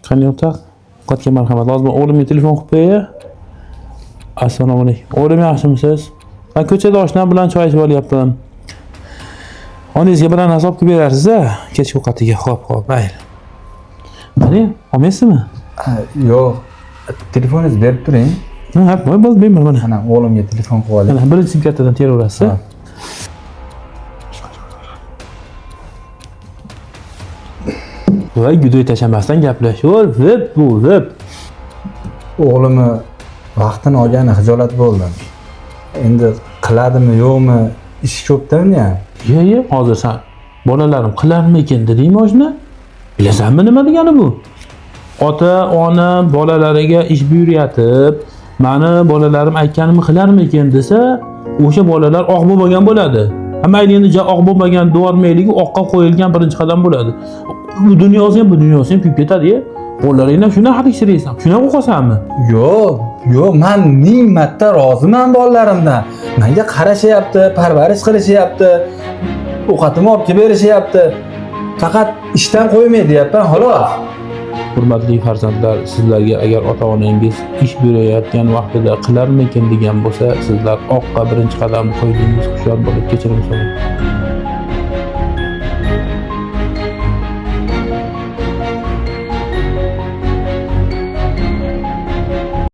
Qani yo'q. Ovqatga marhamat. Hozir o'g'limga telefon qilib qo'yay. Assalomu alaykum. O'g'lim, yaxshimisiz? Men ko'chada oshnam bilan choy ichib olyapman. Onangizga bir narsa olib kelib berarsiz-a kechki ovqatiga. Xo'p, xo'p, mayli. Qani, olmaysizmi? Yo'q, telefoningizni berib turing. Ha, bo'ldi, bemalol mana. Mana o'g'limga telefon qilib olay. Mana birinchi sim kartadan teraverasiz. Ha. Voy, gudoy tashlamasdan gaplashib, vip bu, vip. O'g'limni vaqtini olgani xijolat bo'ldim. Endi qiladimi yo'qmi, ish ko'pda uni ham. Ye, ye, hozir san bolalarim qilarmikin dedingmi oshna? Bilasanmi nima degani bu? Ota, ona bolalariga ish buyurayotib, mani bolalarim aytganimni qilarmikin desa, o'sha bolalar oq bo'lmagan bo'ladi. Ha, mayli endi oq bo'lmagan devormayligi oqqa qo'yilgan birinchi qadam bo'ladi. Bu dunyosi ham, bu dunyosi ham kuyib ketadi, ye. Bolalaringni ham shundan hadikchiraysan, shundan qo'rqasanmi? Yo'q, yo'q, man ming marta roziman bolalarimdan. Menga qarashyapti, parvarish qilishyapti, ovqatimni olib kelib berishyapti. Faqat ishdan qo'ymay deyapman, xolos. Hurmatli farzandlar, sizlarga agar ota-onangiz ish buyurayotgan vaqtida qilarmikin degan bo'lsa, sizlar oqqa birinchi qadamni qo'ydingiz, hushyor bo'lib kechirim so'rang.